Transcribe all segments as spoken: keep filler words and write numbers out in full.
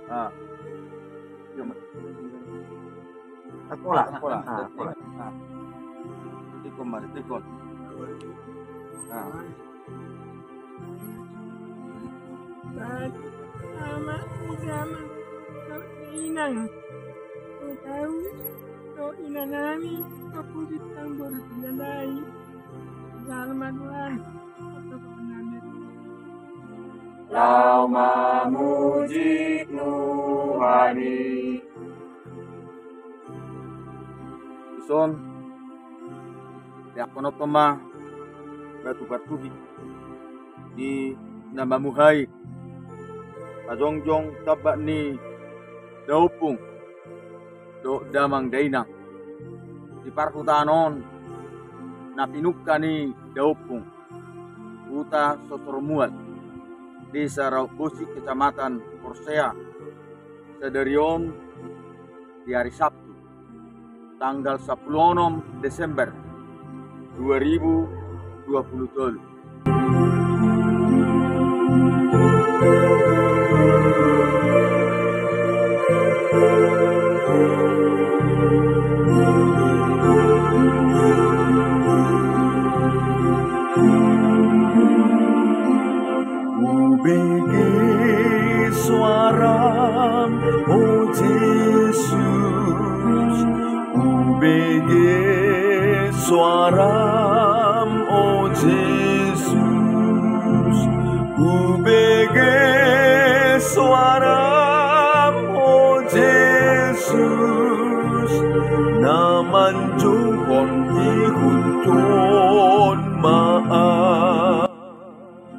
Ah. Iya, Mas. Sekolah, sekolah. Ah, sekolah. Ah. Tikon, Mas, tikon. Ah. Baik, sama, sama. Inang. Tahu, so inanami, so pudit nang boru pilalai. Jalma Tuhan, so pudit nang. Laho mamuji Tuhan i. Dison, diakonothon ma batu partuhi di na mamuhai pajongjong tamba ni daompung dohot damang dainang di parhutaan on na pinungka ni daompung, Huta Sosormual, Desa Raut Bosi, Kecamatan Porsea, sadari on di hari Sabtu, tanggal sampulu onom Desember dua ribu dua puluh tolu. Hubege soaram, o Jesus. Hubege soaram, o Jesus. Hubege soaram, o Jesus, na manjouhon ihutku on ma.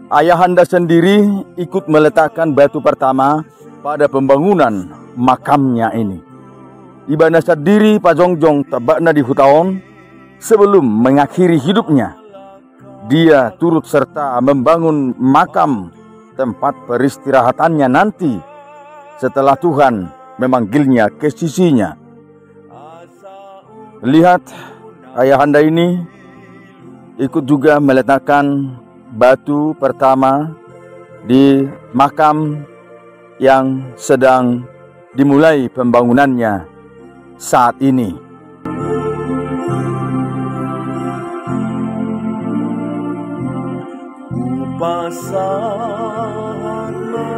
Ayahanda sendiri ikut meletakkan batu pertama pada pembangunan makamnya ini. Ibana sendiri pajongjong tambana di huta on sebelum mengakhiri hidupnya. Dia turut serta membangun makam tempat peristirahatannya nanti setelah Tuhan memanggilnya ke sisinya. Lihat, ayahanda ini ikut juga meletakkan batu pertama di makam yang sedang dimulai pembangunannya saat ini. Hupasahat ma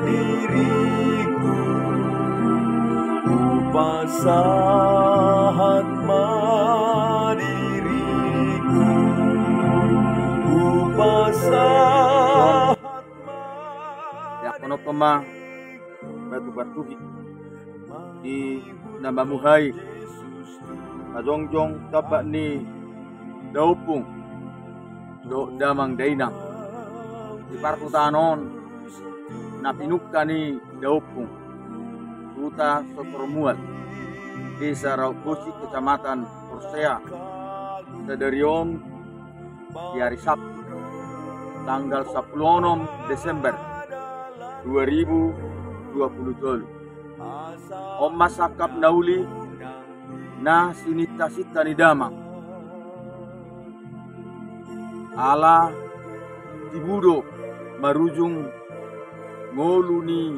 diringku, hupasahat ma diringku, hupasahat ma. Diakonothon ma batu partuhi di na mamuhai pajongjong tamba ni daompung dohot damang dainang di parhutaan on na pinungka ni daompung, Huta Sosormual, Desa Raut Bosi, Kecamatan Porsea, sadari on di hari Sabtu, tanggal sampulu onom Desember dua ribu dua puluh tolu. On ma sangkap na uli na sinintasinta ni damang. Ala tibu do marujung ngolu ni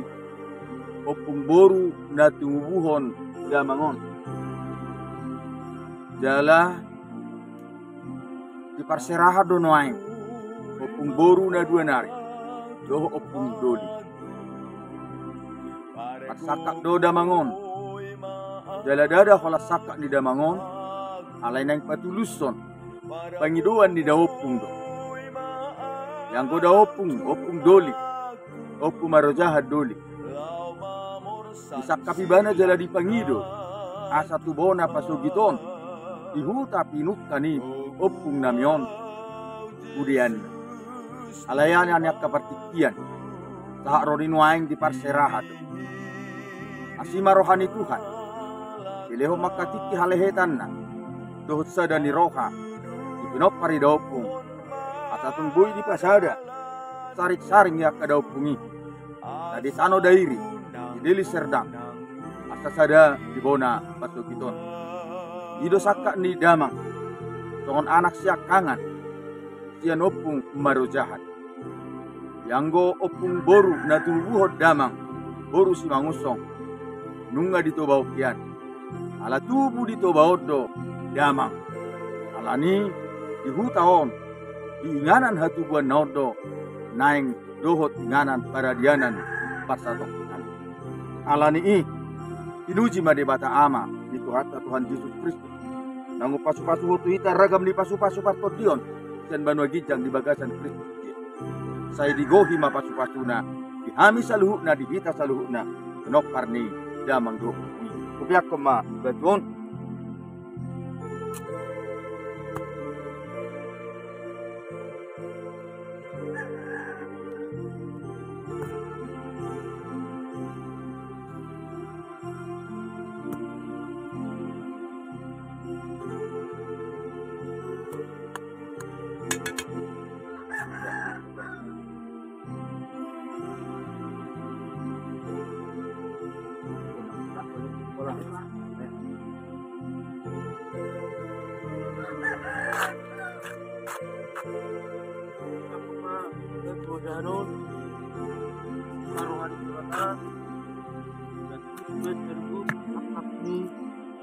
ompung boru na tinumbuhon damang on. Jala diparserahan do nuaeng ompung boru na dua nari dohot ompung doli. Parsangkap do damang on. Jala ndada holan sangkap ni damang on, alai naeng patulushon pangidoan ni daompung do. Ianggo daompung, ompung doli, ompung marojahan doli, disangkap ibana jala dipangido asa tu bona pasogit on di huta pinungka ni ompung nami on, budeanna. Alai ala ni angka partingkian, sahat ro di nuaeng diparserahan do. Asi ma roha ni Tuhan, dilehon ma angka tingki halehetanna dohot sada ni roha di pinompar ni daompung, asa tung boi dipasada saringsaring ni angka daompung i na di Tano Dairi, di Deli Serdang, asa sada di bona pasogit on. I do sangkap ni damang songon anak siangkangan sian ompung marojahan. Ianggo ompung boru na tinumbuhon damang boru Simangunsong, nunga di Toba on hian. Ala tubu di Toba on do damang. Alani di huta on, di inganan hatubuanna on do naeng dohot inganan paradianan parsatongkinan. Alani i, pinuji ma Debata Ama ni Tuhanta Tuhan Jesus Kristus, naung pasupasuhon tu hita ragam ni pasupasu partondion sian banua ginjang di bagasan Kristus Jesus. Sai digohi ma pasupasuna di hami saluhutna, di hita saluhutna, pinompar ni damang dohot boru i. Hupeakkon ma batu on.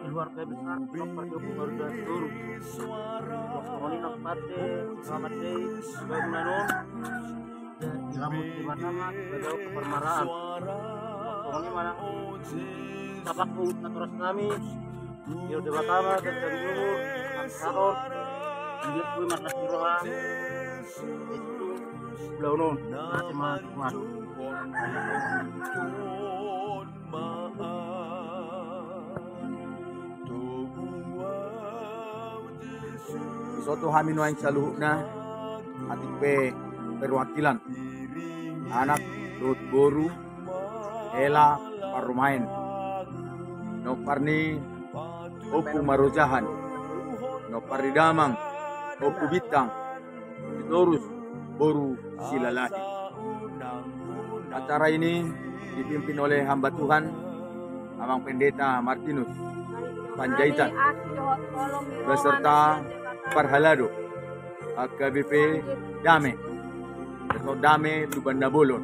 Keluarga besar, keluarga besar. Waktu ini nak pate, selamat day, bangunan on. Di rambut di mana, di bagawi kepermaraan. Pokoknya mana? Tapak ku, naturas nami. Yo, Debata ma, dan dari dulu, nang salon. Dia kui marnas di roha. Itu, belaunun. Nanti mah, mah. Disoto hami nuaeng saluhutna, atik pe perwakilan anak dohot boru, hela parumaen, nompar ni Ompu Marojahan, nompar ni damang Ompu Bintang, Sitorus boru Silalahi. Acara ini dipimpin oleh hamba Tuhan, Amang Pendeta Martinus Panjaitan, beserta parhalado H K B P Dame, Resort Dame Lumban Nabolon.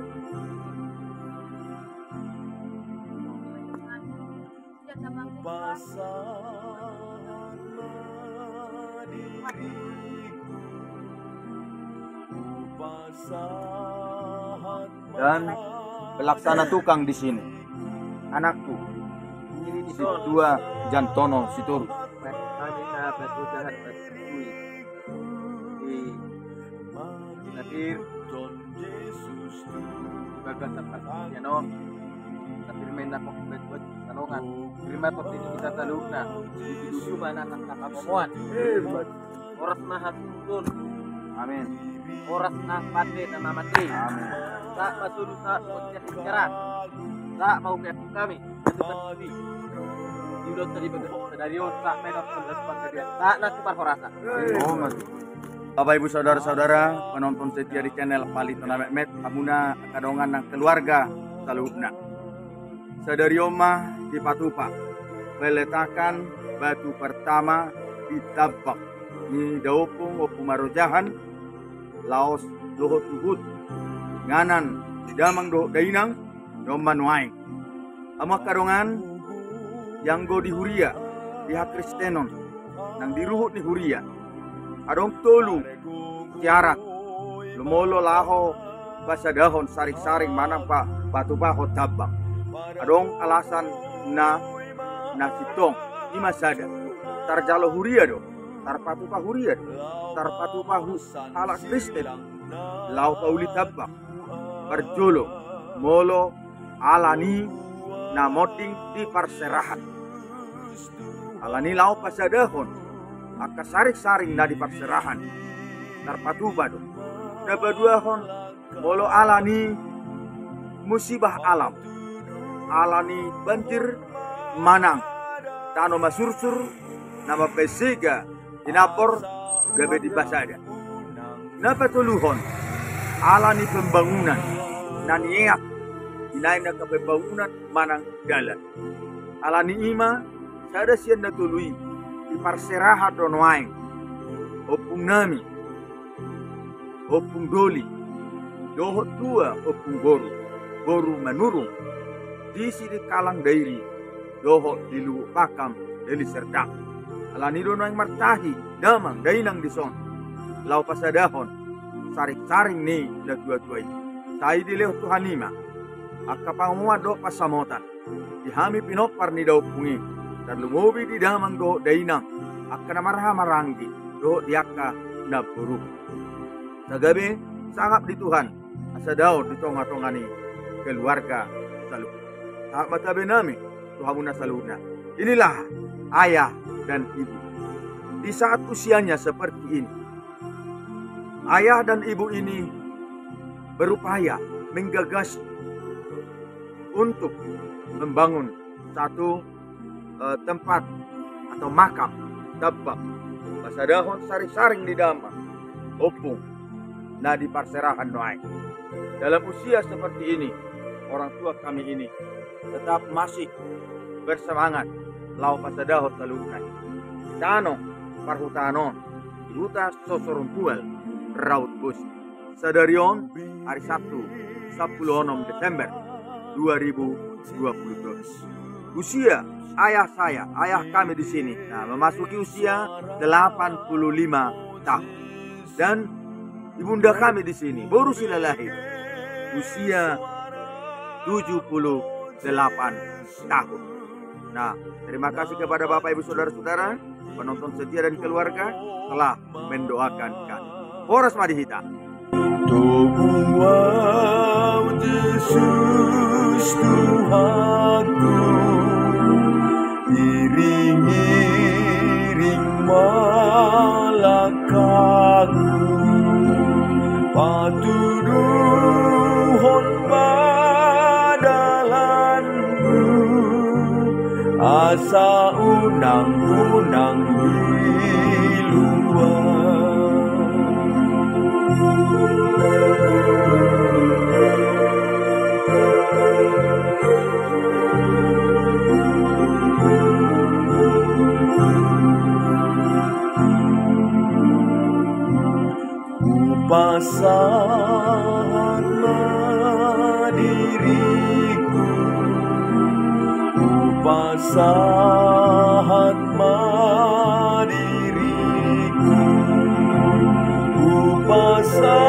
Dan pelaksana tukang di sini, anakku, Sintua Jantono Sitorus. Di bagasan partingkian on, tapi main nakok bet buat salongan. Terima kasih kita saluhutna. Itu cuma anak angka pamomoan. Horas ma hatutuhon. Amin. Horas ma pande na mamate. Amin. Sahat ma solu, sahat ma siap pikiran. Sahat ma ukeakku hami. Di ulon tadi bagas sadari on, sahat ma na panggabean. Sahat na tu parhorasan. Oh, mas. Bapak, Ibu, saudara-saudara, penonton setia di channel Palito na Metmet, hamuna angka dongan nang keluarga saluhutna. Sadari on ma dipatupa peletakan batu pertama di tambak ni daompung Ompu Marojahan, laos dohot huhut inganan di damang dohot dainang, on ma nuaeng. Hamu angka dongan, ianggo di huria, di hakristenon, nang di ruhut ni huria, adong tolu syarat molo laho pasadahon saring-saring manang pa, patupahon tambak. Adong alasan na, na sintong, i ma sada. Tarjalo huria do, tarpatupa huria do, tarpatupa hu-, halak Kristen laho pauli tambak. Parjolo, molo ala ni na monding di parserahan. Ala ni laho pasadahon angka saring-saring na di parserahan, tarpatupa do. Na paduahon, molo ala ni musibah alam, ala ni banjir manang tano masursur na mambaen sega, tinapor, gabe di pasada. Na patoluhon, ala ni pembangunan na nieak, di na angka pembangunan manang dalan. Ala ni i ma, sada sian na tolu i, di parserahan do nuaeng ompung nami, ompung doli, dohot dua ompung boru, boru Manurung, di Sidikalang Dairi dohot di Lubuk Pakam Deli Serdang. Alani do naeng martahi damang dainang dison laho pasadahon saring-saring ni natuatua i. Sai dilehon Tuhan i ma angka pangomoan dohot pansamotan di hami pinompar ni daompung i, tarlumobi di damang dohot dainang, angka na marhahamaranggi dohot di angka namboru. Asa gabe sangap ni Tuhan asa daon di tongatonga ni keluarga saluhut. Sahat ma tabe nami tu hamuna saluhutna. Inilah ayah dan ibu. Di saat usianya seperti ini, ayah dan ibu ini berupaya, menggagas untuk membangun satu, eh, tempat atau makam, tambang, pasadahon saring-saring ni damang ompung na di parserahan nuaeng. Dalam usia seperti ini, orang tua kami ini tetap masih bersemangat laho pasadahon saluhutna i. Tano parhutaon on di Huta Sosorombual, Raut Bosi. Sadari on, hari Sabtu, sampulu onom Desember dua ribu dua puluh dua. Usia ayah saya, ayah kami di sini, nah, memasuki usia delapan puluh lima tahun. Dan ibunda kami di sini, boru Silalahi, usia tujuh puluh delapan tahun. Nah, terima kasih kepada Bapak, Ibu, saudara-saudara, penonton setia dan keluarga telah mendoakan kami. Horas ma di hita. Tobu Au, Jesus Tuhanku, iring-iring ma langkahku, patuduhon ma dalanku, asa unang, unang diluat. Hupasahat ma diringku, hupasahat ma diringku, hupasahat